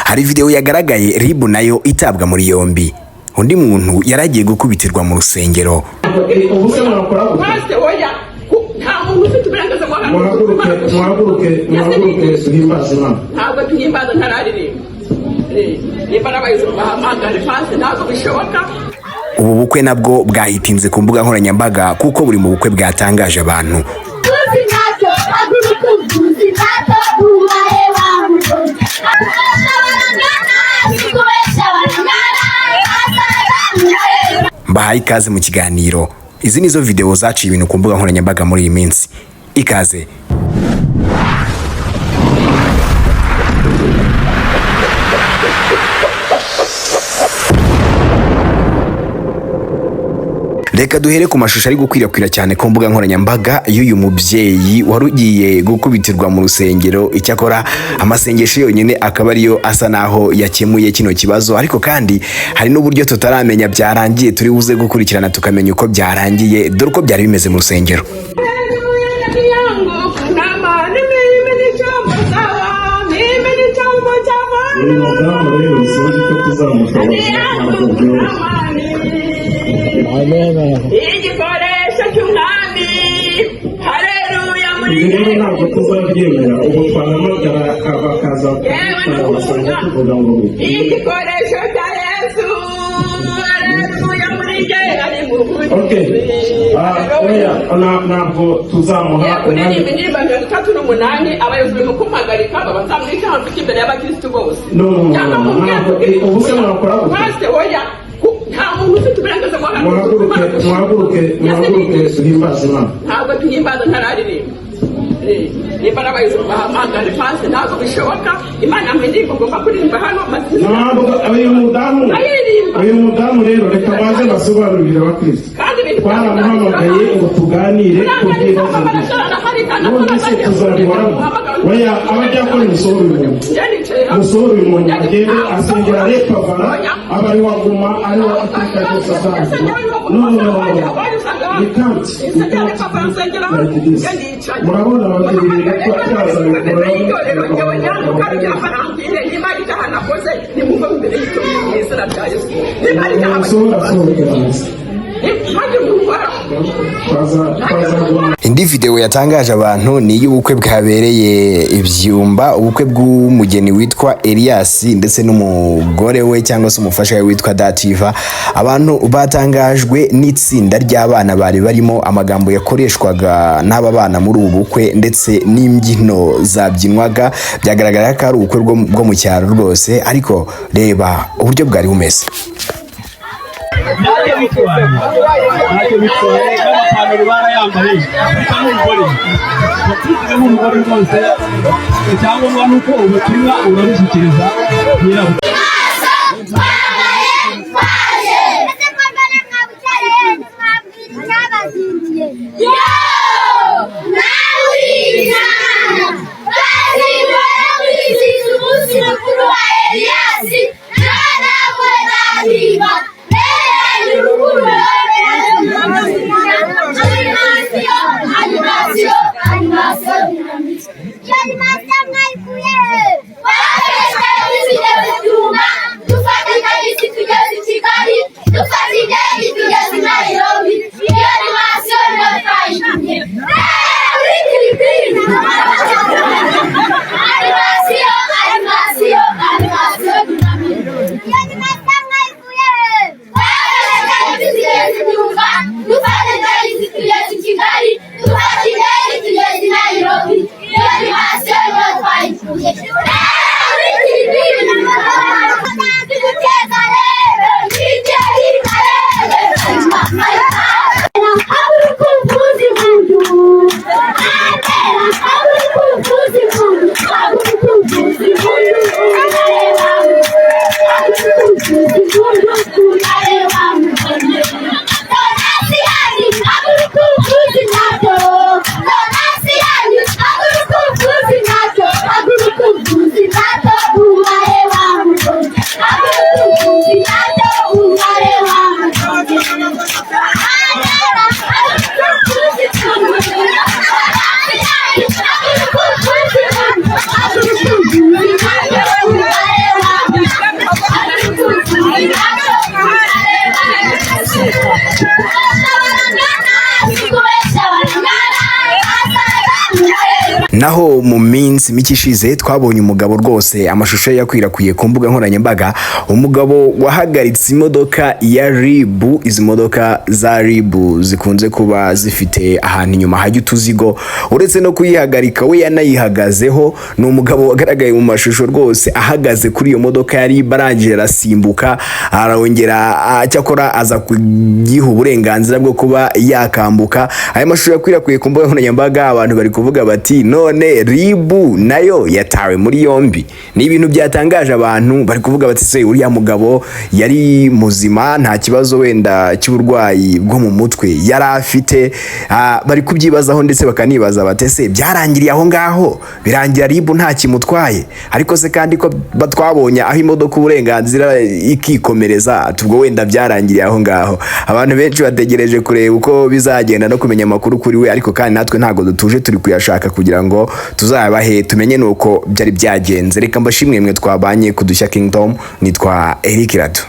Hari videwo yagaragaye RIB nayo itabwa muri yombi, undi muntu yari agiye gukubitirwa mu rusengero. Ubu se mwakora gute? Pasite, oya, nta muntu ufite uburenganzira bwo Muhaguruke, muhaguruke, muhaguruke, duhimbaze Imana. Ntabwo tuhimbaza ntararirimba. Nimba n'abayobozi bahamagare pasite, ntabwo bishoboka. Ubu bukwe nabwo bwahitinze ku mbuga nkoranyambaga, kuko buri mu bukwe bwatangaje abantu. Tuzinato, haguruka uzinato, ubahe wa mutozi. Kubesha barangana, kubesha barangana. Mbahaye ikaze mu kiganiro. Izi nizo videwo zaciye ibintu ku mbuga nkoranyambaga muri iyi minsi. Ikaze. Reka duhere ku mashusho ari gukwirakwira cyane ku mbuga nkoranyambaga y'uyu mubyeyi wari ugiye gukubitirwa mu rusengero. Icyakora amasengesho yonyine akaba ariyo asa naho yakemuye kino kibazo, ariko kandi hari n'uburyo tutaramenya byarangiye, turi buze gukurikirana tukamenya uko byarangiye. Dore uko byari bimeze mu rusengero. Yangu kuna mani, mimi ni chombo sawa, mimi ni chombo cha Uyu Bwana. mudamu rero sinzi ko tuzamushoboza, ntabwo byoroshye. Igikoresho cy'umwami, haleluya, muri Ibi rero ntabwo tuzabyemera. Ubu twahamagara bakaza kubikora, basanga tuvuga ngo Igikoresho cya Yesu, haleluya, muri jye ari mu Okay. Ah, oya, ntabwo tuzamuha Kuririmba umwanya. indirimbo 38, abayobozi barimo kumpagarika, babazamwica mfite imbere y'abakirisitu bose. No, no, no, Cyangwa no, mubwire ntabwo ubu se mwakora gute? Pasite, oya, nta muntu ufite uburenganzira bwo Muhaguruke, muhaguruke, muhaguruke, duhimbaze Imana. Ntabwo tuhimbaza ntararirimba. Nimba n'abayobozi bahamagare pasite, ntabwo bishoboka. Imana yampa indirimbo ngomba kuririmba hano maze Ntabwo uyu mudamu Aririmba. Uyu mudamu rero, reka baze basobanurire abakristo. Kandi ibintu Twaramuhamagaye ngo tuganire ku bw'ibibazo bye. None se tuzabihoramo? Oya, abadiyakoni, musohore uyu muntu, musohore uyu muntu agende asengera repavara, aba ari waguma ari wa iteka ryose azaza. No, no, no, no, we can't, we can't be like this. Murabona ababyeyi twazabikora. Musohora, asohoke hanze, twazaguma. Indi videwo yatangaje abantu ni iy'ubukwe bwabereye ibyumba, ubukwe bw'umugeni witwa Elias ndetse n'umugore we cyangwa se umufasha we witwa Dativa. Abantu batangajwe n'itsinda ry'abana bari barimo, amagambo yakoreshwaga n'aba bana muri ubu bukwe ndetse n'imbyino zabyinwaga. Byagaragara ko ari ubukwe bwo mu cyaro rwose, ariko reba uburyo bwari bumeze. Ntacyo bitwaye, ntacyo bitwaye, n'amapantaro barayambaye, gusa n'umugore watsinze n'umugore rwose. Icyangombwa ni uko ubutumwa urabushyikiriza nyirabwo. Twambaye twaje. Ese ko mbona mwabukereye, ntimwabwira icyabazinduye? Yo! Nawe uri Imana! Bazinduwe no kwizihiza umunsi mukuru wa Eliyasi n'abadamu be Dativa. Begeranye urukundo. Animation, animation, animation dynamique. Iyo animation mwayikuye he? Twakoresheje tujya Byumba, dufata tagisi tugeze i Kigali, dufata indege tugeze i Nairobi. Iyo animation niyo twayitumye. Muri tribune. Animation, animation, animation dynamique. Naho mu minsi mike ishize twabonye umugabo rwose, amashusho ye yakwirakwiye ku mbuga nkoranyambaga, umugabo wahagaritse imodoka ya RIB. Izi modoka za RIB zikunze kuba zifite ahantu inyuma hajya utuzigo. Uretse no kuyihagarika, we yanayihagazeho. Ni umugabo wagaragaye mu mashusho rwose ahagaze kuri iyo modoka ya RIB, arangije arasimbuka, arongera cyakora aza kugiha uburenganzira bwo kuba yakambuka. Aya mashusho yakwirakwiye ku mbuga nkoranyambaga, abantu bari kuvuga bati: "None RIB nayo yatawe muri yombi?" Ni ibintu byatangaje abantu. Bari kuvuga bati: "Se uriya mugabo yari muzima, nta kibazo wenda cy'uburwayi bwo mu mutwe yari afite?" Bari kubyibazaho, ndetse bakanibaza bati: "Ese byarangiriye aho ngaho, birangira RIB nta kimutwaye?" Ariko se kandi ko twabonye aho imodoka uburenganzira ikikomereza, tubwo wenda byarangiriye aho ngaho. Abantu benshi bategereje kureba uko bizagenda no kumenya amakuru kuri we, ariko kandi natwe ntabwo dutuje, turi kuyashaka kugira ngo tuzabahe tumenye nuko byari byagenze. Reka mbashimwe mwe twabanye ku Dushya Kingdom. Nitwa Eric Rado.